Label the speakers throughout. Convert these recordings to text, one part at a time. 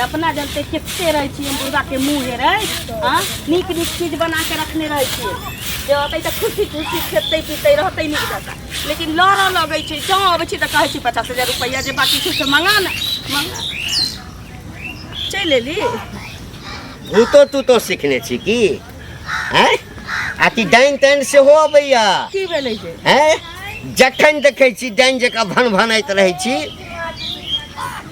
Speaker 1: अपना जनते कते रहै छियै हम बुढ़बाके मुँह हेरै हँ नीक नीक चीज बना के रखने रहै छियै जे अतै तऽ खुशी खुशी खेतै पीतै रहतै नीक जकाँ लेकिन लड़ऽ लगै छै जँ अबै छै तऽ कहै छै 50,000 रुपैआ जे बाकी छै से मंगा ने मंगा चलि एली।
Speaker 2: भूतो तूतो सिखने छी की हैं आ कि डाइन ताइन सेहो अबैया?
Speaker 1: की भेलै जे
Speaker 2: हैं जखन देखै छी डाइन जकाँ भन भनाइत रहै छी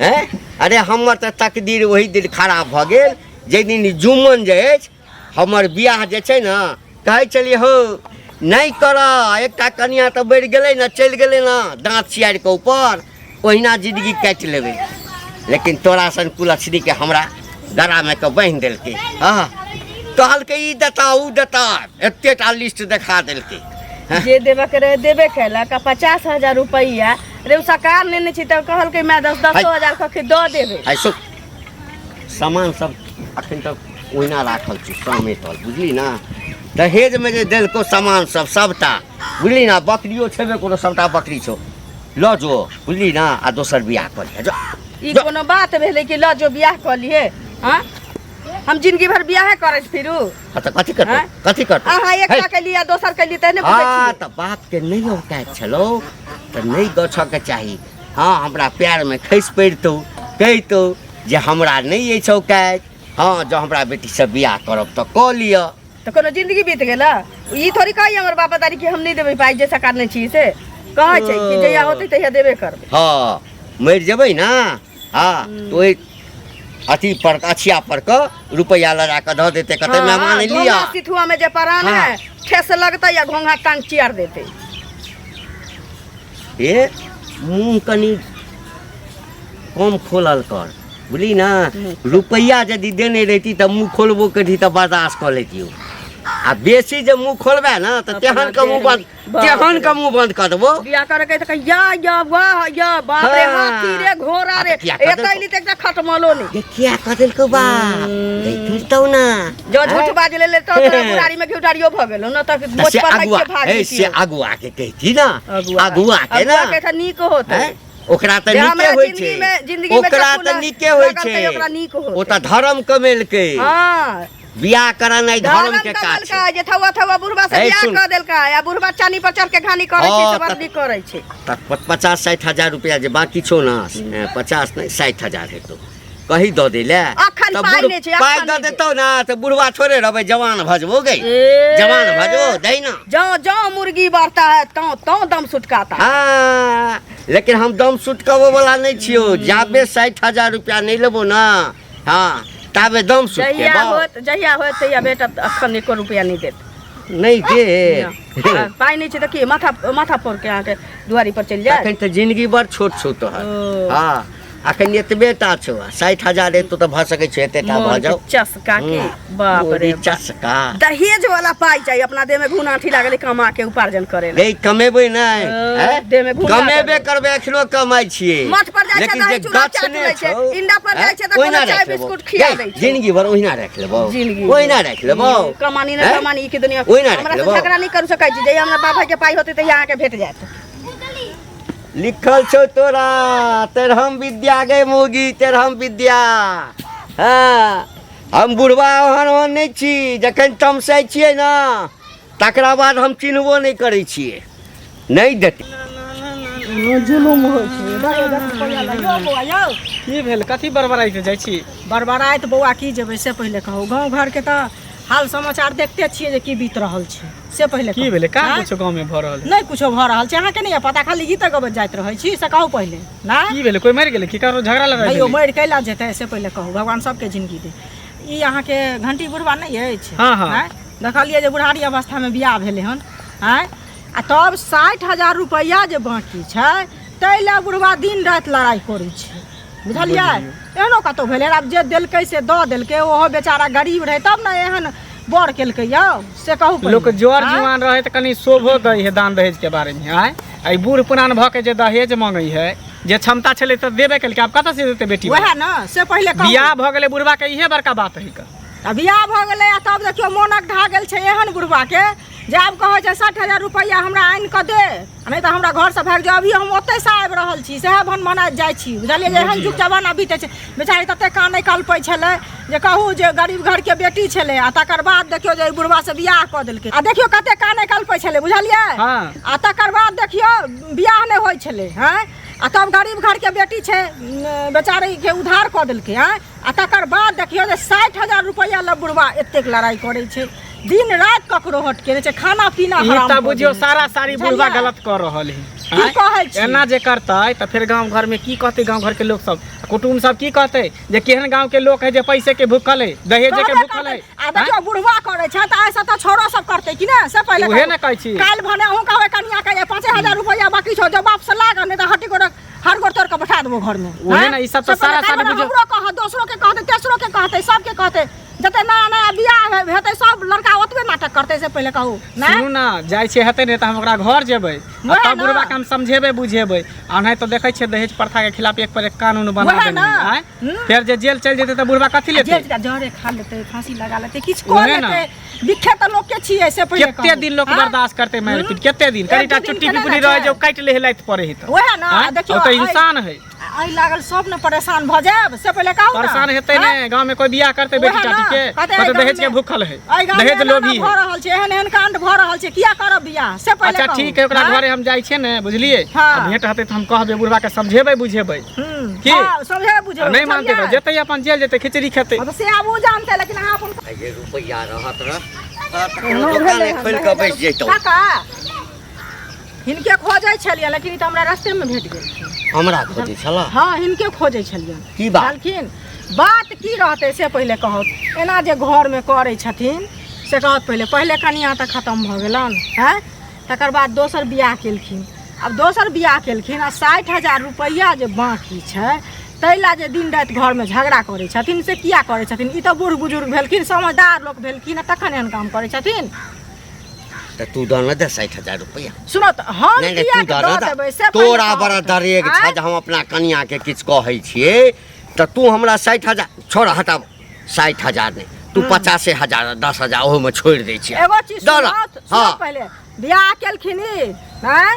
Speaker 2: हैं। अरे हमर तऽ तकदीर ओहि दिन खराब भऽ गेल जाहि दिन जुम्मन जे अछि हमर बियाह जे छै ने, कहै छलियै हौ नहि करऽ, एकटा कनिया तऽ बढ़ि गेलै ने, चलि गेलै ने दाँत चियारि कऽ ऊपर, ओहिना जिंदगी काटि लेबै। लेकिन तोरा सन कुलक्षणीके हमरा गरामे कऽ बान्हि देलकै। हँ कहलकै ई देता ओ देता, एतेटा लिस्ट देखा देलकै।
Speaker 1: जे देबऽ के रहे देबे केलक आ 50,000 रुपैआ रे ओ सकार लेने छी तऽ कहलकै माय दस दसो हजार कऽ के दऽ देबै।
Speaker 2: आइ सुन, सामान सब अखन तक ओहिना राखल छै समेटल, बुझली ना? दहेजमे जे देलको सामान सब सबटा, बुझली ना? बकरियो छेबे कोनो, सबटा बकरी छौ, लऽ जो, बुझली ना? आ दोसर बियाह कऽ लिहे जो।
Speaker 1: ई कोनो बात भेलै कि लऽ जो बियाह कऽ लिहे? हँ हम जिंदगी भर बियाहे करैत फिरू।
Speaker 2: हाँ तऽ कथी करतौ?
Speaker 1: आँय?
Speaker 2: कथी करतौ?
Speaker 1: अहाँ एकटा के लिए दोसर के लिए तऽ नहि बुझै
Speaker 2: हाँ
Speaker 1: छियै।
Speaker 2: तऽ बाप के नहि औकात छलौ तऽ नहि गछऽ के चाही। हाँ हमरा प्यारमे खसि पड़ितौ, कहितौ जे हमरा नहि अछि औकात, हाँ जँ हमरा बेटीसँ बियाह करब तऽ कऽ लिअ।
Speaker 1: तऽ कोनो जिंदगी बीत गेल? ई थोड़ी कही हमर बाप दादी कि हम नहि देबै पाइ जे सकार नहि छी, से कहै छै कि जहिया होतै तहिया देबे करबै।
Speaker 2: हाँ मरि जेबै ना, हाँ तऽ ओहि अथी पर अछिया पर के रुपैआ लगा कऽ धऽ देतै, कहतै मेहमान लिअ।
Speaker 1: घोंघा सिथुआ में जे परान
Speaker 2: हाँ।
Speaker 1: है ठेस लगतै या घोंघा टांग चियार देतै।
Speaker 2: ए मुँह कनि कम खोलल कर, बुझली ना? रुपैआ यदि देने रहिती तऽ मुँह खोलबो करती तऽ बर्दाश्त कऽ लेतियौ, आ बेसी जे मुँह खोलबै ने तऽ तेहन के मुँह बंद,
Speaker 1: बाप
Speaker 2: तेहन
Speaker 1: रे।
Speaker 2: के मुँह बंद कऽ देबो।
Speaker 1: बियाह करे के तऽ कही, या या वाह या बाप रे,
Speaker 2: हाँ।
Speaker 1: हाथी रे घोड़ा
Speaker 2: आ
Speaker 1: रे,
Speaker 2: तऽ किया कऽ
Speaker 1: एतऽ
Speaker 2: देलकौ?
Speaker 1: एली तऽ एकटा खटमलो नहि।
Speaker 2: ये किया कऽ देलकौ बा? नहि करतौ ना।
Speaker 1: जो झूठ बाज ले तो तोरा बुढ़ारी में घिउटारियो भऽ गेलो न तऽ
Speaker 2: तऽ
Speaker 1: मोच
Speaker 2: से
Speaker 1: पर
Speaker 2: अगुआ
Speaker 1: के भाग
Speaker 2: ए, से
Speaker 1: जैतियौ।
Speaker 2: अगुआ के कहती ना,
Speaker 1: अगुआ
Speaker 2: अगुआ के ना
Speaker 1: अगुआ के तऽ नीक होतै।
Speaker 2: हैं? ओकरा तऽ
Speaker 1: जे
Speaker 2: नीके
Speaker 1: हमरा
Speaker 2: होइ
Speaker 1: जिंदगी
Speaker 2: छै,
Speaker 1: में- जिंदगी में
Speaker 2: ओकरा
Speaker 1: चप्पू
Speaker 2: तऽ नीके होइ
Speaker 1: लगलकै,
Speaker 2: छै,
Speaker 1: ओकरा नीक होतै।
Speaker 2: ओ तऽ धर्म कमेलकै।
Speaker 1: हाँ
Speaker 2: बियाह करनाइ धर्म के काज
Speaker 1: कमेलकै
Speaker 2: छै।
Speaker 1: जे थौआ थौआ बुढ़बा से
Speaker 2: ए,
Speaker 1: बियाह
Speaker 2: सुन।
Speaker 1: कऽ देलकै आ बुढ़बा चानी पर चढ़ के घानी करै छै,
Speaker 2: हाँ,
Speaker 1: से बड़
Speaker 2: तऽ-
Speaker 1: नीक करै छै।
Speaker 2: तऽ 50-60 हजार रुपया जे बाकी छौ ना, 50 नहि 60 हजार हेतौ, कही दऽ दै ले।
Speaker 1: अखन
Speaker 2: तऽ
Speaker 1: पाइ
Speaker 2: बुढ़-
Speaker 1: नहि छै,
Speaker 2: पाइ
Speaker 1: अखन
Speaker 2: दऽ
Speaker 1: नहि छै।
Speaker 2: देतौ ना तऽ बुढ़वा थोड़े रहबै, जवान भऽ जेबौ गै,
Speaker 1: ए।
Speaker 2: जवान भऽ जेबौ, दै ना।
Speaker 1: जँ जँ मुर्गी बढ़ता है तौ तौ दम सुटकाता।
Speaker 2: हाँ लेकिन हम दम सुटकबो वाला नहीं छियौ, जाबे 60 हजार रुपया नहीं लेबो ना, हाँ ताबे दम
Speaker 1: जहिया
Speaker 2: सुटकेबौ।
Speaker 1: होत, जहिया होत तहिया भेटत, अखन एको रुपया नहि देत।
Speaker 2: नहीं दे।
Speaker 1: ना। पाइ नहि छै तऽ की माथा माथा फोड़ के अहाँके दुआरी पर चलि जायत?
Speaker 2: अखन तऽ जिंदगी बड़ छोट छौ तोहर।
Speaker 1: ओ।
Speaker 2: हाँ अखन एतबे टा छौ, 60 हजार एतौ तऽ भऽ सकै छै एते टा भऽ
Speaker 1: मोन के
Speaker 2: जाउ।
Speaker 1: चस्का के बाप रे
Speaker 2: मोदी
Speaker 1: बाप।
Speaker 2: चस्का।
Speaker 1: दहेज वाला पाइ चाही, अपना देह में घून आँठी लागल है, कमा के उपार्जन करे ला।
Speaker 2: गई कमेबै नहि,
Speaker 1: ओ,
Speaker 2: हैं?
Speaker 1: देह में घून
Speaker 2: कमेबे
Speaker 1: लागल।
Speaker 2: करबै, अखनो कमाइ छियै।
Speaker 1: मठ पर जाइ छै
Speaker 2: लेकिन
Speaker 1: दही
Speaker 2: जे
Speaker 1: चूड़ा चाट
Speaker 2: गछने
Speaker 1: लै छै,
Speaker 2: छौ,
Speaker 1: इंडा पर जाइ
Speaker 2: हैं?
Speaker 1: छै तऽ कोनो
Speaker 2: ओहिना
Speaker 1: चाय
Speaker 2: राखि लेबौ।
Speaker 1: बिस्कुट खिया
Speaker 2: गई,
Speaker 1: दै छै।
Speaker 2: जिंदगी भर ओहिना राखि लेबौ।
Speaker 1: जिंदगी भर।
Speaker 2: ओहिना राखि लेबौ।
Speaker 1: कमानी ने
Speaker 2: हैं?
Speaker 1: कमानी के दुनिया।
Speaker 2: ओहिना राखि
Speaker 1: हमरा से
Speaker 2: लेबौ।
Speaker 1: झगड़ा नहि करू सकै छी, जहिया हमरा बाबा के पाइ होतै तहिया अहाँके भेट जायत।
Speaker 2: लिखल छौ तोरा तेरहम विद्या गे मौगी, तेरहम विद्या। हाँ हम बुढ़वा ओहन ओहन नहि छी, जखन तमसै छियै ने तकरा बाद हम चिन्हबो नहि करै छियै। नहि देतै।
Speaker 1: जुलुम होइ छै। 10,000 रुपैआ लऽ यौ बौआ यौ।
Speaker 3: की भेल? कथी बड़बड़ाइत जाइ छी?
Speaker 1: बड़बड़ाइत बौआ की जेबै से पहिले कहू, गाँव घरके तऽ हाल समाचार देखते छियै जे की बीत रहल छै, से पहिले
Speaker 3: की
Speaker 1: कहू।
Speaker 3: भेलै? कहाँ
Speaker 1: आँय?
Speaker 3: कुछो गाँवमे भऽ रहल है?
Speaker 1: नहि कुछो भऽ रहल छै, अहाँके नहि यऽ पता, खाली गीते गबैत जाइत रहै छी, से कहू पहिले। नहि
Speaker 3: की भेलै? कोइ मरि गेलै की? ककरो झगड़ा लड़ाइ
Speaker 1: नहि यौ,
Speaker 3: भेलै?
Speaker 1: मरि कैला जेतै से पहिले कहू, भगवान सबके जिंदगी दे। ई अहाँके घंटी बुढ़वा नहि अछि?
Speaker 3: हाँ, हाँ।
Speaker 1: आँय? देखलियै जे बुढ़ारी अवस्थामे बियाह भेलै हन, आँय, आ तब 60,000 रुपैआ जे बाँकी छै ताहि लए बुढ़वा दिन राति लड़ाइ करै छै, बुझलियै? एहनो कतहु भेलै? आब जे देलकै से दऽ देलकै, ओहो बेचारा गरीब रहै तब ने एहन बर केलकै यौ, से कहू पहिले।
Speaker 3: लोक जर
Speaker 1: आँय?
Speaker 3: जुआन रहे तऽ कनि शोभो दै है दान दहेज के बारे में, आँय? आ ई बूढ़ पुरान भऽ के जे दहेज मांगै है, जे क्षमता छलै तऽ देबे केलकै, आब कतऽ से देतै बेटी?
Speaker 1: वएह ने, से पहिले कहू।
Speaker 3: बियाह भऽ गेलै बुढ़वा के, इहे बड़का बात है।
Speaker 1: आ बियाह भऽ गेलै आ तब देखियौ मोनक ढा गेल छै एहन बुढ़वा के जे आब कहै छै 60,000 रुपैआ हमरा आनि कऽ दे आ नहि तऽ हमरा घरसँ भागि जाउ। अभी हम ओतहिसँ आबि रहल छी, सएह भन भनाइत जाइ छी, बुझलियै? जे एहन युग जमाना बीतै छै। बेचारी ततेक कानै कलपै छलै जे कहू जे गरीब घरके बेटी छलै, आ तकर बाद देखियौ जे एहि बुढ़बासँ बियाह कऽ देलकै, आ देखियौ कते कानै कलपै छलै, बुझलियै? आ तकर बाद देखियौ बियाह नहि होइ छलै। हँ, आ तब गरीब घरके बेटी छै, बेचारीके उधार कऽ देलकै। हँ, आ तकर बाद देखियौ जे 60,000 रुपैआ लए बुढ़बा एतेक लड़ाइ करै छै, दिन राति ककरो हटके नहि छै, खाना पीना
Speaker 3: ई
Speaker 1: हराम
Speaker 3: तऽ
Speaker 1: कऽ
Speaker 3: बुझियौ
Speaker 1: देने
Speaker 3: सारा
Speaker 1: छै।
Speaker 3: सारी बुढ़वा
Speaker 1: बुझलियै?
Speaker 3: गलत कऽ रहल है।
Speaker 1: की
Speaker 3: आँय?
Speaker 1: कहै छी?
Speaker 3: एना जे करतै तऽ फेर गाँव घरमे की कहतै? गाँव घरके लोक सब, कुटुम्ब सब की कहतै जे केहन गाँव के लोक है जे पैसे के भूखल है, दहेजे के
Speaker 1: कहबे
Speaker 3: भूखल है?
Speaker 1: करतै। आ देखियौ बुढ़वा करै छै तऽ आइसँ तऽ छोरो सब करतै कि ने, से पहिले
Speaker 3: उहे
Speaker 1: कहू।
Speaker 3: ने कहै छी।
Speaker 1: काल्हि भने अहूँ कहबै कनिया के जे 5,000 रुपैआ बाकी छौ, जो बाप से लागल, नहि तऽ हड्डी गोड़ हर गोड़ तोड़ के बैठा देबो घर में।
Speaker 3: उहे ने, ई सब तऽ
Speaker 1: से पहिले
Speaker 3: सारा सारी
Speaker 1: काल्हि भने
Speaker 3: बुझियौ।
Speaker 1: हमरो कहत, दोसरो के कहतै, तेसरो के कहतै, सबके कहतै। जते नया नया बियाह हेतै सब लड़का ओतबे नाटक करतै, से पहिले कहू। नहि
Speaker 3: सुनू ना, जाइ छियै हेतै ने तऽ हम ओकरा घर जेबै आ
Speaker 1: वएह
Speaker 3: तब
Speaker 1: ने।
Speaker 3: बुढ़बा के हम समझेबै बुझेबै, आ नहि तऽ देखै छियै दहेज प्रथा के खिलाफ एक पर एक कानून बना
Speaker 1: वएह
Speaker 3: देने
Speaker 1: ने।
Speaker 3: है, आँय?
Speaker 1: हम्म।
Speaker 3: फेर जे जेल चलि जेतै तऽ बुढ़बा कथी लेतै?
Speaker 1: जेल जहरे खा लेतै, फांसी लगा लेतै, किछु कऽ
Speaker 3: वएह ने।
Speaker 1: लेतै। बिखे तऽ लोक के छियै, से पहिले
Speaker 3: कते
Speaker 1: कहू।
Speaker 3: दिन लोक
Speaker 1: आँय?
Speaker 3: बर्दाश्त करतै मारि पीट? कते दिन?
Speaker 1: एक
Speaker 3: कनिटा
Speaker 1: दू दिन
Speaker 3: चुट्टी
Speaker 1: के नहि
Speaker 3: पिपुनी
Speaker 1: ने
Speaker 3: रहै
Speaker 1: छै।
Speaker 3: जे ओ काटि लै है लाइत पड़े है तऽ।
Speaker 1: वएह ने,
Speaker 3: आँय?
Speaker 1: देखियौ,
Speaker 3: ओ तऽ
Speaker 1: एहि-
Speaker 3: इंसान है।
Speaker 1: एहि लागल सब ने परेशान भऽ जायब, से पहिले कहू ने।
Speaker 3: परेशान हेतै
Speaker 1: आँय?
Speaker 3: ने, गाँव में कोई बियाह करतै बेटी
Speaker 1: वएह
Speaker 3: टाटी
Speaker 1: ने,
Speaker 3: के?
Speaker 1: कहतै
Speaker 3: कहतै
Speaker 1: एहि
Speaker 3: दहेज के
Speaker 1: गाममे-
Speaker 3: भूखल है,
Speaker 1: एहि गाममे
Speaker 3: दहेज
Speaker 1: एना एना
Speaker 3: लोभी
Speaker 1: भऽ
Speaker 3: है।
Speaker 1: रहल छै, एहन एहन कांड भऽ रहल छै, किया करब बियाह, से पहिले
Speaker 3: अच्छा
Speaker 1: कहू।
Speaker 3: ठीक है, ओकरा
Speaker 1: आँय?
Speaker 3: घरे हम जाइ छियै ने, बुझलियै?
Speaker 1: हाँ।
Speaker 3: आ भेंट हेतै तऽ हम कहबै बुढ़बा के, समझेबै बुझेबै। की?
Speaker 1: हाँ, समझेबै बुझेबै,
Speaker 3: आ नहि मानतै तऽ
Speaker 1: बुझलियै?
Speaker 3: जेतै अपन जेल जेतै, खिचड़ी खेतै।
Speaker 1: हाँ, तऽ से आब ओ जानतै, लेकिन अहाँ अपन
Speaker 2: आ जे रुपैआ रहत रह तऽ
Speaker 1: एहनो
Speaker 2: कोनो
Speaker 1: भेलै
Speaker 2: दोकाने
Speaker 1: हन,
Speaker 2: खोलि कऽ बैस जैतहुँ।
Speaker 1: काका, हिनके खोजै छलियै, लेकिन ई तऽ हमरा रास्तेमे भेट गेल।
Speaker 2: हमरा खोजै छलह?
Speaker 1: हँ, हिनके खोजै छलियै।
Speaker 2: की बात?
Speaker 1: कहलखिन बात की रहतै से पहिले कहत, एना जे घरमे करै छथिन से कहत पहिले। पहिले कनिया तऽ खतम भऽ गेलनि हँ, तकर बाद दोसर बियाह केलखिन। आब दोसर बियाह केलखिन आ 60,000 रुपैआ जे बाँकी छै ताहि लए जे दिन राति घरमे झगड़ा करै छथिन, से किया करै छथिन? ई तऽ बूढ़ बुजुर्ग भेलखिन, समझदार लोक भेलखिन, आ तखन एहन काम करै छथिन?
Speaker 2: तऽ तू दऽ ने दे 60,000 रुपैआ।
Speaker 1: सुनो तऽ, हम
Speaker 2: नहि नहि,
Speaker 1: किया
Speaker 2: तू दऽ
Speaker 1: दऽ
Speaker 2: ने
Speaker 1: देबै
Speaker 2: दे।
Speaker 1: से पहिले
Speaker 2: तोरा
Speaker 1: कहू।
Speaker 2: बड़ा दरेग
Speaker 1: आँय?
Speaker 2: छ जे हम अपना कनियाके किछु कहै छियै तऽ तू हमरा 60,000 छोड़, हटाब, 60,000 नहि, तू 85,000, 10,000 ओहोमे छोड़ि दै छियै।
Speaker 1: एगो चीज
Speaker 2: दऽ ने।
Speaker 1: सुनत, सुनत।
Speaker 2: हँ।
Speaker 1: पहिले बियाह केलखिन ई, आँय?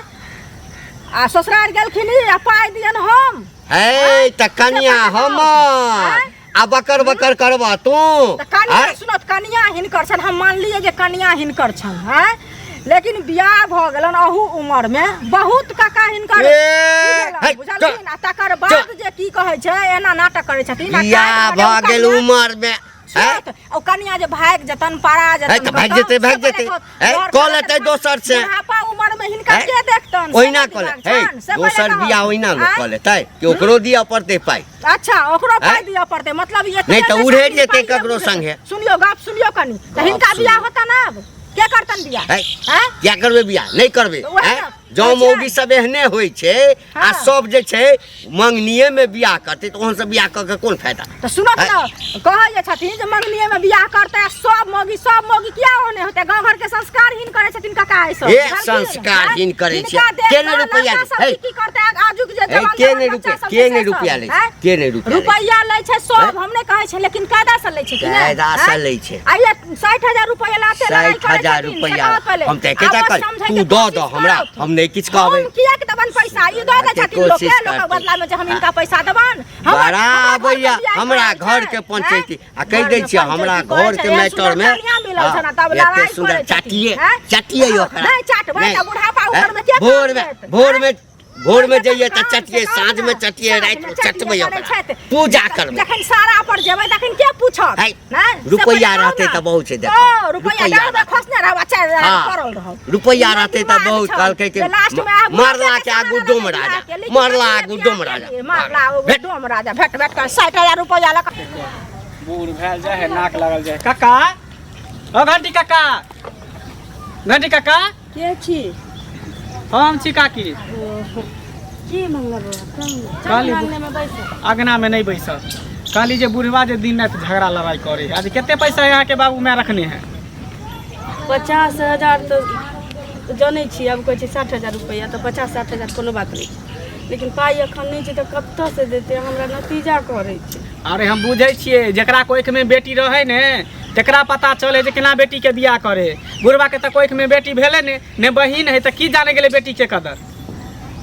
Speaker 1: आ ससुरारि गेलखिन ई, आ पाइ दियन हम?
Speaker 2: हे तऽ कनिया
Speaker 1: से पहिले कहू।
Speaker 2: हमर
Speaker 1: आँय?
Speaker 2: आ बकर बकर करबा तू?
Speaker 1: तऽ कनिया
Speaker 2: आँय?
Speaker 1: सुनत, कनिया हिनकर छनि, हम मानलियै जे कनिया हिनकर छनि, हँ, लेकिन बियाह भऽ गेलनि अहू उमरमे बहुत काका हिनकर
Speaker 2: ए,
Speaker 1: की भेलनि,
Speaker 2: हे,
Speaker 1: बुझलखिन? आ तकर बाद जे की कहै छै, एना नाटक करै छथिन। आ
Speaker 2: बियाह
Speaker 1: काल्हि
Speaker 2: भऽ
Speaker 1: भने ओ
Speaker 2: गेल
Speaker 1: कनिया-
Speaker 2: उमरमे।
Speaker 1: सुनत, ओ कनिया जे भागि जेतन, पारा जेतन
Speaker 2: हे, तऽ भागि
Speaker 1: कतौ,
Speaker 2: जेतै, भागि
Speaker 1: से पहिले
Speaker 2: जेतै।
Speaker 1: कहत,
Speaker 2: हे,
Speaker 1: घर
Speaker 2: कऽ
Speaker 1: करत
Speaker 2: लेतै दोसर से।
Speaker 1: बुढ़ापा उमरमे हिनका
Speaker 2: हे,
Speaker 1: के देखतन? से
Speaker 2: ओहिना
Speaker 1: नहि
Speaker 2: कऽ ले
Speaker 1: दिमाग
Speaker 2: हे,
Speaker 1: छनि, से पहिले
Speaker 2: दोसर
Speaker 1: कहत।
Speaker 2: बियाह ओहिना लोक
Speaker 1: आँय?
Speaker 2: कऽ लेतै कि ओकरो दिअ पड़तै पाइ?
Speaker 1: अच्छा, ओकरो पाइ
Speaker 2: आँय?
Speaker 1: दिअ पड़तै, मतलब एतबे
Speaker 2: नहि तऽ
Speaker 1: जे
Speaker 2: उड़ेर
Speaker 1: छथिन
Speaker 2: जेतै
Speaker 1: पाइए
Speaker 2: ककरो
Speaker 1: बुझतै।
Speaker 2: संगे।
Speaker 1: सुनियौ गप, सुनियौ कनि, तऽ
Speaker 2: गप
Speaker 1: हिनका
Speaker 2: सुनियौ।
Speaker 1: बियाह होतन? आब के करतन बियाह?
Speaker 2: है?
Speaker 1: आँय?
Speaker 2: किया करबै बियाह? नहि करबै।
Speaker 1: तऽ उएह
Speaker 2: आँय?
Speaker 1: ने,
Speaker 2: जँ
Speaker 1: कहै
Speaker 2: मौगी
Speaker 1: छियै।
Speaker 2: सब एहने होइ छै आ
Speaker 1: हाँ।
Speaker 2: सब जे छै मंगनीये मे बियाह करतै तऽ ओहन सब बियाह कऽ के कोन फायदा?
Speaker 1: तऽ सुनत
Speaker 2: आँय?
Speaker 1: ने, कहै जे छथिन जे मंगनीये मे बियाह करतै आ सब मौगी, सब मौगी किया ओहने होतै? गाँव घर के संस्कारहीन करै छथिन काका एहि सब।
Speaker 2: हे,
Speaker 1: बुझलखिन?
Speaker 2: संस्कारहीन
Speaker 1: आँय?
Speaker 2: करै छै।
Speaker 1: हिनका देख
Speaker 2: के नहि
Speaker 1: कऽ
Speaker 2: रुपैआ
Speaker 1: लड़का
Speaker 2: दै?
Speaker 1: सब
Speaker 2: हे।
Speaker 1: की की करतै आजुक जे
Speaker 2: हे,
Speaker 1: जवान
Speaker 2: के
Speaker 1: जवान
Speaker 2: नहि
Speaker 1: बच्चा
Speaker 2: रुपैआ
Speaker 1: सब
Speaker 2: के
Speaker 1: छै
Speaker 2: नहि
Speaker 1: से सब,
Speaker 2: रुपैआ लै छै?
Speaker 1: आँय?
Speaker 2: के नहि रुपैआ लै छै?
Speaker 1: रुपैआ लै छै सब,
Speaker 2: आँय?
Speaker 1: हम नहि कहै छै, लेकिन कायदा से लै छै कि नहि?
Speaker 2: कायदा से
Speaker 1: आँय?
Speaker 2: लै छै।
Speaker 1: आ ये 60,000 रुपैआ लाते लड़ाई
Speaker 2: साठि
Speaker 1: करै
Speaker 2: हजार
Speaker 1: छथिन, से
Speaker 2: रुपैआ
Speaker 1: कहत पहिले।
Speaker 2: हम तऽ एकेटा
Speaker 1: आब
Speaker 2: कहली,
Speaker 1: समझैके
Speaker 2: तू दऽ
Speaker 1: कोशिश
Speaker 2: दऽ हमरा,
Speaker 1: करत।
Speaker 2: हम नहि किछु कहबै।
Speaker 1: हम किएक देबनि पैसा? ई दऽ दै
Speaker 2: के
Speaker 1: छथिन लोकके,
Speaker 2: कोशिश
Speaker 1: लोकक
Speaker 2: करतै।
Speaker 1: बदलामे जे हम हिनका पैसा देबनि? हमर
Speaker 2: बड़ा
Speaker 1: हमरा घरके
Speaker 2: आबैया
Speaker 1: बियाह
Speaker 2: हमरा
Speaker 1: करै
Speaker 2: घर
Speaker 1: छै,
Speaker 2: के
Speaker 1: आँय?
Speaker 2: पंचायती आ कहि दै
Speaker 1: घरमे
Speaker 2: छियै हमरा
Speaker 1: पंचायती करै
Speaker 2: घर
Speaker 1: छै,
Speaker 2: के
Speaker 1: एहन
Speaker 2: मैटर
Speaker 1: सुन्दर
Speaker 2: मे
Speaker 1: कनिया मिलल
Speaker 2: हाँ,
Speaker 1: छनि आ तब
Speaker 2: एते
Speaker 1: लड़ाइ
Speaker 2: सुन्दर
Speaker 1: करै छथिन,
Speaker 2: चाटिए
Speaker 1: आँय?
Speaker 2: चाटिए ओकरा।
Speaker 1: नहि चाटबै
Speaker 2: नहि।
Speaker 1: तऽ बुढ़ापा
Speaker 2: आँय?
Speaker 1: उमरमे के
Speaker 2: भोर मे
Speaker 1: काम देत?
Speaker 2: भोर
Speaker 1: आँय?
Speaker 2: मे भोर मे
Speaker 1: जखन
Speaker 2: जइए तऽ
Speaker 1: काम से
Speaker 2: चटिए,
Speaker 1: काम
Speaker 2: साँझ मे
Speaker 1: ने,
Speaker 2: चटिए,
Speaker 1: साँझमे
Speaker 2: राति मे
Speaker 1: चटिए
Speaker 2: चटबै
Speaker 1: करै
Speaker 2: ओकरा,
Speaker 1: छथि।
Speaker 2: पूजा करबै।
Speaker 1: जखन सारा पर जेबै तखन के पूछत?
Speaker 2: है,
Speaker 1: नहि से
Speaker 2: रुपैआ
Speaker 1: पहिले कहू
Speaker 2: रहतै
Speaker 1: ने।
Speaker 2: तऽ बहुत छै देखो।
Speaker 1: ओ, रुपैआ
Speaker 2: रुपैआ
Speaker 1: डाँड़मे
Speaker 2: रहतै।
Speaker 1: खसने रहब आ चारि
Speaker 2: हाँ।
Speaker 1: पड़ल रहब।
Speaker 2: रुपैआ
Speaker 1: ई
Speaker 2: रहतै तऽ
Speaker 1: दिमाग
Speaker 2: बहुत
Speaker 1: छल
Speaker 2: कहलकै कि
Speaker 1: जे लास्टमे आब
Speaker 2: मरला के आगू
Speaker 1: सहारा
Speaker 2: डोम
Speaker 1: नहि
Speaker 2: राजा,
Speaker 1: बियाह के, लेकिन
Speaker 2: मरला
Speaker 1: कथी
Speaker 2: आगू
Speaker 1: लए
Speaker 2: डोम
Speaker 1: बियाह
Speaker 2: राजा।
Speaker 1: केलियै? मरला आगू
Speaker 2: भेट।
Speaker 1: डोम राजा, भेट भेट कऽ 60,000 रुपैआ लऽ कऽ।
Speaker 3: बूढ़ भेल जाइ है, नाक लागल जाइ है। काका, ओ घंटी काका, घंटी काका।
Speaker 4: के छी?
Speaker 3: हम छी काकी।
Speaker 4: की मंगल?
Speaker 3: कहली
Speaker 4: अंगने में बैस।
Speaker 3: अगना में नहीं बैसल। कहली जे बुढ़वा जे दिन राति झगड़ा लड़ाई करे है, आज कते पैसा यहाँ के बाबू माय रखने है?
Speaker 4: 50,000 तऽ जनै छी, आब कहै छै 60,000 रुपैआ तऽ 50-60 हजार कोनो बात नहि छै, लेकिन पाइ एखन नहि छै तऽ कतऽसँ देतै? हमरा नतीजा करै छै।
Speaker 3: अरे हम बुझै छियै, जकरा कोखिमे बेटी रहै ने तकरा पता चले जे केना बेटीके बियाह करे। बुढ़बाके तऽ कोखिमे बेटी भेलै ने, ने बहिन है, तऽ की जाने गेलै बेटीके कदर।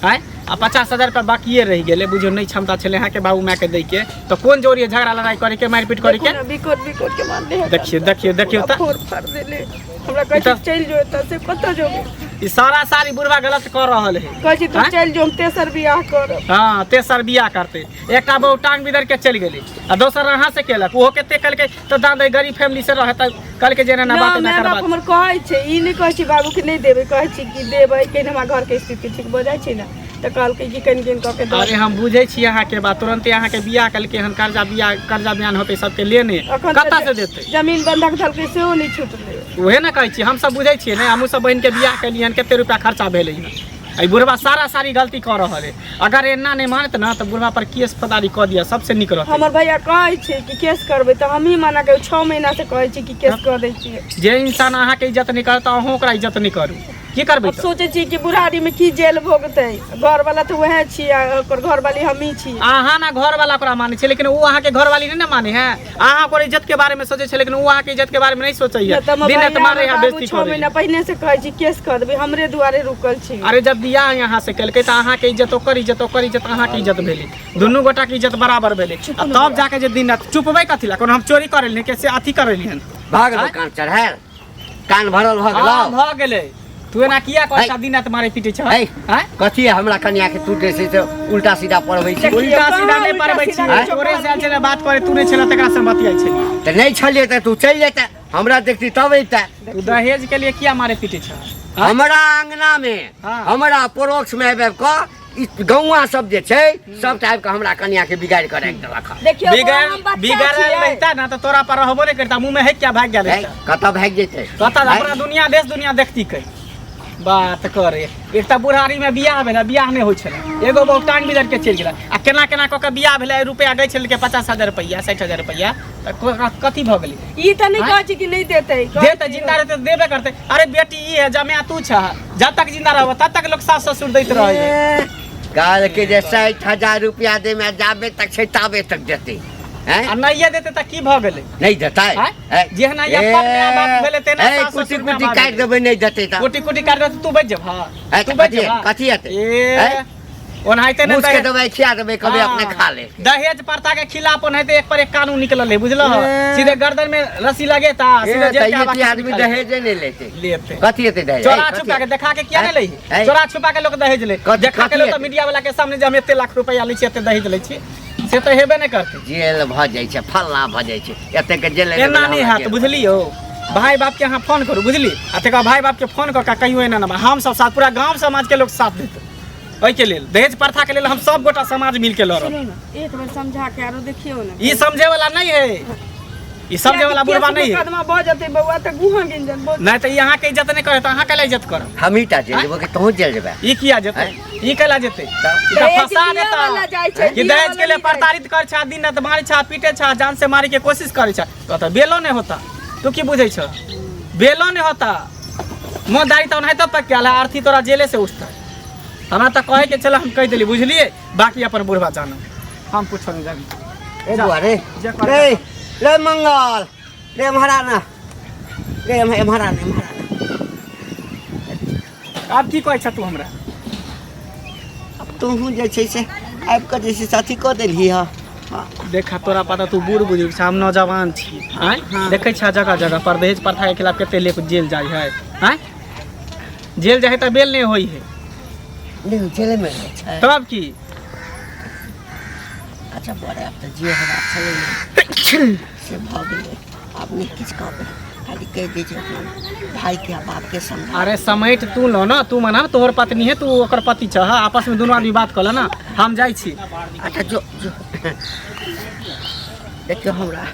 Speaker 3: आँय, आ 50,000 रुपया बाकिए रहि गेलै, बुझियौ नहि क्षमता छलै अहाँके बाबू मायके दैके, तऽ कोन जोड़ी झगड़ा लड़ाइ करैके मारि पीट करैके।
Speaker 4: बिकोट बिकोट के मारले है।
Speaker 3: देखियौ देखियौ देखियौ तऽ
Speaker 4: फोड़ फाड़ देले हमरा। कहै छै चलि जो एतऽ से, कतऽ जेबै?
Speaker 3: ई सारा सारी बुढ़बा गलत कऽ रहल है।
Speaker 4: कहै छै तू
Speaker 3: आँय?
Speaker 4: चलि जो, हम तेसर बियाह करब।
Speaker 3: हँ, तेसर बियाह करतै। एकटा बहु टांग बिदर के चलि गेलै आ दोसर अहाँ से केलक, ओहो कते कहलकै तऽ दान दे, गरीब फैमिली से रहे तऽ कहलकै जे एना
Speaker 4: ना
Speaker 3: बात एना
Speaker 4: माय
Speaker 3: कर
Speaker 4: बाप
Speaker 3: बात।
Speaker 4: हमर कहै छै, ई नहि कहै छै बाबूके नहि देबै, कहै छै कि देबै। कनि हमरा घरके स्थिति ठीक भऽ जाइ छै ने, तऽ कहलकै कि कनि कनि कऽ के दऽ।
Speaker 3: अरे हम बुझै छी अहाँके बात। तुरन्ते अहाँके बियाह केलकै हन, कर्जा बियाह कर्जा बयान होतै सबके लेने।
Speaker 4: एखन तऽ
Speaker 3: कतऽ से देतै?
Speaker 4: जमीन बंधक धलकै, सेहो नहि छुटलै।
Speaker 3: उहे ने कहै छी, हमसब बुझै छियै ने, हमहूँ सब बहिनके बियाह केलियै हन, कते रुपया खर्चा भेलै हन। एहि बुढ़बा सारा सारी गलती कऽ रहल है। अगर एना नहि मानत ने तऽ बुढ़बा पर केस फौजदारी कऽ दिअ, सबसे नीक रहतै।
Speaker 4: हमर भैया कहै छै कि केस करबै, तऽ हमही मना के 6 महीना से कहै छी कि केस कऽ दै छियै।
Speaker 3: जे इंसान अहाँके इज्जत नहि करत, अहूँ ओकरा इज्जत नहि करू। की करबै?
Speaker 4: आब सोचै छी कि बुढ़ारी मे की जेल भोगतै, घरवाला तऽ उएह छी आ ओकर घरवाली हमही छी।
Speaker 3: अहाँ ना घरवाला ओकरा मानै छै, लेकिन ओ अहाँके घरवाली नहि ने मानै है। अहाँ ओकर इज्जत के बारे में सोचै छै, लेकिन ओ अहाँके इज्जत के बारे में नहि सोचै है।
Speaker 4: नहि तऽ हमर
Speaker 3: दिन राति
Speaker 4: भैया,
Speaker 3: मारै है,
Speaker 4: हमर बाबू
Speaker 3: बेइज्जती
Speaker 4: 6
Speaker 3: करै
Speaker 4: महीना
Speaker 3: है।
Speaker 4: पहिने से कहै छी केस कऽ देबै, हमरे दुआरे रुकल छी।
Speaker 3: अरे जब बियाह यहाँ से केलकै तऽ अहाँके इज्जत ओकर इज्जत, ओकर इज्जत अहाँके इज्जत भेलै, दुनू गोटा के इज्जत बराबर भेलै। आ तब जाके जे दिन राति चुपबै कथी ला? कोनो हम चोरी करै नहीं के से अथी करै हन?
Speaker 2: भऽ गेलौ कान चढ़ायल, कान भरल भऽ गेलौ।
Speaker 3: हाँ, भऽ गेलै। तू एना किया करै
Speaker 2: है।
Speaker 3: छ, दिन राति मारे पीटे छ?
Speaker 2: है।
Speaker 3: आँय?
Speaker 2: कथी है हमरा कनिया के तू जे छै से उल्टा सीधा पढ़बै छी?
Speaker 3: उल्टा सीधा नहि
Speaker 4: उल्टा
Speaker 3: पढ़बै
Speaker 4: सीधा
Speaker 3: छी।
Speaker 4: किछो
Speaker 3: तोरे से आयल छलै बात करे, तू नहि छलै तकरा से बतियाइ छलियै।
Speaker 2: तऽ नहि छलियै तऽ तू चलि जेतै, हमरा देखती तब अइतै।
Speaker 3: तू दहेज के लिए किया मारे पीटे छ?
Speaker 2: हमरा अंगना मे,
Speaker 3: हाँ।
Speaker 2: हमरा परोक्ष मे आबि आबि कऽ ई गौआ सब जे छै सब आबि कऽ हमरा कनिया के बिगाड़ि कऽ राखि देलक हन।
Speaker 4: देखियौ बौआ,
Speaker 3: बिगड़
Speaker 4: हम बच्चा
Speaker 3: बिगड़ल
Speaker 4: छियै।
Speaker 3: रहिता ना तऽ तोरा पर रहबो नहि करता, मुँह में है क्या भागि गेल
Speaker 2: है,
Speaker 3: रहिता।
Speaker 2: कतऽ भागि जेतै?
Speaker 3: कतऽ?
Speaker 2: है?
Speaker 3: अपना दुनिया देश दुनिया देखती कै बात करे। एक तऽ बुढ़ारी में बियाह भेलै, बियाह नहि होइ छलै, एगो बहु टांग बिगड़ के चलि गेलै आ केना केना कऽ के बियाह भेलै, रुपया गै छलकै 50,000 रुपैआ, 60,000 रुपैआ, तऽ कथी भऽ गेलै?
Speaker 4: ई तऽ नहि
Speaker 3: आँय?
Speaker 4: कहै छै कि नहि देतै।
Speaker 3: दे तऽ जिंदा रहतै तऽ देबे करतै। अरे बेटी ई है, जमे तू छह, जब तक जिंदा रहब तब तक लोग सास ससुर दैत रहै है।
Speaker 2: कहलकै जे 60,000 रुपया दैमे जाबे तक छै ताबे तक देतै। हैं?
Speaker 3: आ नहिये देतै तऽ की भऽ गेलै?
Speaker 2: नहि देतै।
Speaker 3: आँय?
Speaker 2: हैं?
Speaker 3: जेहन अपन माय बाप भेलै तेना
Speaker 2: ए,
Speaker 3: सास
Speaker 2: कुटी
Speaker 3: ससुर माय
Speaker 2: कुटी
Speaker 3: बाप
Speaker 2: काटि
Speaker 3: भेलै।
Speaker 2: देबै नहि देतै तऽ।
Speaker 3: कुटी कुटी काटि देतै, तू बचि जेबह?
Speaker 2: हैं,
Speaker 3: तू बचि
Speaker 2: कथी
Speaker 3: जेबह?
Speaker 2: कथी हेतै?
Speaker 3: ए
Speaker 2: हैं?
Speaker 3: ओनाहिते ने
Speaker 2: मूस के
Speaker 3: दहेज-
Speaker 2: दवाई खिया देबै कभी अपने
Speaker 3: हाँ।
Speaker 2: खा ले।
Speaker 3: दहेज प्रथा के खिलाफ ओनाहिते एक पर एक कानून निकलल है, बुझल?
Speaker 2: ए।
Speaker 3: सीधे गर्दन में रस्सी लगेता,
Speaker 2: ए,
Speaker 3: सीधे जेल
Speaker 2: तऽ
Speaker 3: के
Speaker 2: एते
Speaker 3: आवाज
Speaker 2: आदमी दहेजे नहि लेतै।
Speaker 3: लेते।
Speaker 2: कथी हेतै दहेज?
Speaker 3: चोरा
Speaker 2: ए, कथी
Speaker 3: छुपा के देखा के किया नहीं
Speaker 2: ए,
Speaker 3: लै?
Speaker 2: ए।
Speaker 3: चोरा छुपा के लोग दहेज ले, देखा के
Speaker 2: कथी
Speaker 3: लोग
Speaker 2: हेतै?
Speaker 3: मीडिया वाला के सामने जे हम एते लाख रुपया लै छी, एते दहेज लै छी, से तऽ हेबे नहि करतै।
Speaker 2: जेल भऽ जाइ छै, फल्ला भऽ जाइ छै, एतेक जेल
Speaker 3: एना नहि हैत, बुझलियौ? भाय बाप के अहाँ फोन करू, बुझली? आ तकर बाद भाय बाप के फोन कऽ के कहियो एना ना, हम सब साथ, पूरा गांव समाज के लोग साथ देतै। ओहिके लेल दहेज प्रथा के लेल हम सब गोटा समाज मिल के लड़ब।
Speaker 4: सुनू ने, एक बेर समझा के आरो देखियौ ने।
Speaker 3: ई समझे वाला नहीं है, ई समझे वाला बुढ़बा नहीं है।
Speaker 4: मुकदमा भऽ जेतै बौआ तऽ गुहा गिंजन भऽ
Speaker 3: नहीं तऽ ई अहाँके इज्जत नहीं करे तऽ अहाँ कैला इज्जत करब?
Speaker 2: हमही टा जेल जेबो कि तोहूँ जेल जेबै?
Speaker 3: ई किया जेतै? ई कैला जेतै? ई तऽ
Speaker 4: दहेज
Speaker 3: फंसा
Speaker 4: दिअ
Speaker 3: देता
Speaker 4: वाला जाइ छै,
Speaker 3: कि
Speaker 4: दिअ
Speaker 3: दहेज
Speaker 4: वाला
Speaker 3: के लिए
Speaker 4: नहि जाइ छै।
Speaker 3: प्रताड़ित कर छा, दिन रात मारै छा, पीटे छा, जान से मारे के कोशिश करे छा, तो बेलो नहीं होता। तू की बुझै छ? बेलो नहीं होता। मोह दाढ़ी तऽ ओनाहितो पक गेल है, अर्थी तोरा जेले से उठता। हमरा तऽ कहै के छलै, हम कहि देली, बुझलियै? बाकी अपन बुढ़बा जानो, हम कुछो नहीं जानी।
Speaker 2: ए
Speaker 3: जा,
Speaker 2: बुआ रे।
Speaker 3: जे करे।
Speaker 2: रे रे मंगल रे, एम्हर आ ना रे, एम्हर आ ना, एम्हर आ ना।
Speaker 3: आब की कहै छ तू हमरा?
Speaker 2: आब तोहूँ जे छै से आबि कऽ जे छै से अथी कऽ देलही हँ।
Speaker 3: देखा, तोरा पता तू बूढ़ बुजुर्ग छ, हम नौजवान छी। आँय, देखै छ जगह जगह पर दहेज प्रथा के खिलाफ कते लोग जेल जाइ है। आँय, जेल जाइ है तऽ बेल नहि होइ है।
Speaker 2: नहि, जेलेमे रहै छै।
Speaker 3: तब की?
Speaker 2: अच्छा बड़े, आब तऽ जे हेबाक छलै ने से भऽ गेलै, आब नहि किछु कहबै, खाली कहि दै छै अपना भाइके आ बापके समझा।
Speaker 3: अरे समेट तू लो ना, तू मना, तोहर पत्नी है, तू ओकर पति छ, आपस में दुनू आदमी बात कर ल ना, हम जाइ छी।
Speaker 2: अच्छा जो जो। देखियौ हमरा,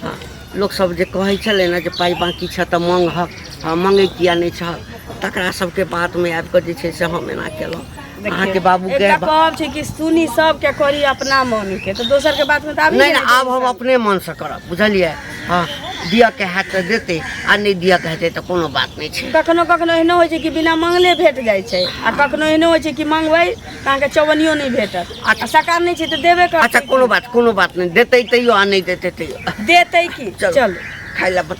Speaker 2: हँ, लोकसभ जे कहै छलै ने जे पाइ बाँकी छह तऽ मङ्गहक, हँ, मङ्गै किया नहि छह, तकरा सबके बातमे आबि कऽ जे छै से हम एना केलहुँ अहाँके बाबूके।
Speaker 4: एकटा कहब छै कि सुनी सबके, करी अपना मन के, तऽ दोसर के बात में तऽ आबि
Speaker 2: नहि नहि, आब हम अपने मनसँ करब, बुझलियै? हँ, दिअके हैत तऽ देतै आ नहि दिअके हेतै तऽ कोनो बात नहि छै।
Speaker 4: कखनो कखनो एहनो होइ छै कि बिना मंगले भेट जाइ छै, आ कखनो एहनो होइ छै कि मंगबै तऽ अहाँके चौबनियो नहि भेटत, आ सकार नहि छै तऽ देबे करतै।
Speaker 2: अच्छा, कोनो बात नहि, देतै तैयो आ नहि देतै तैयो।
Speaker 4: देतै की?
Speaker 2: चलू।
Speaker 4: चलू।
Speaker 2: खाय लए बन।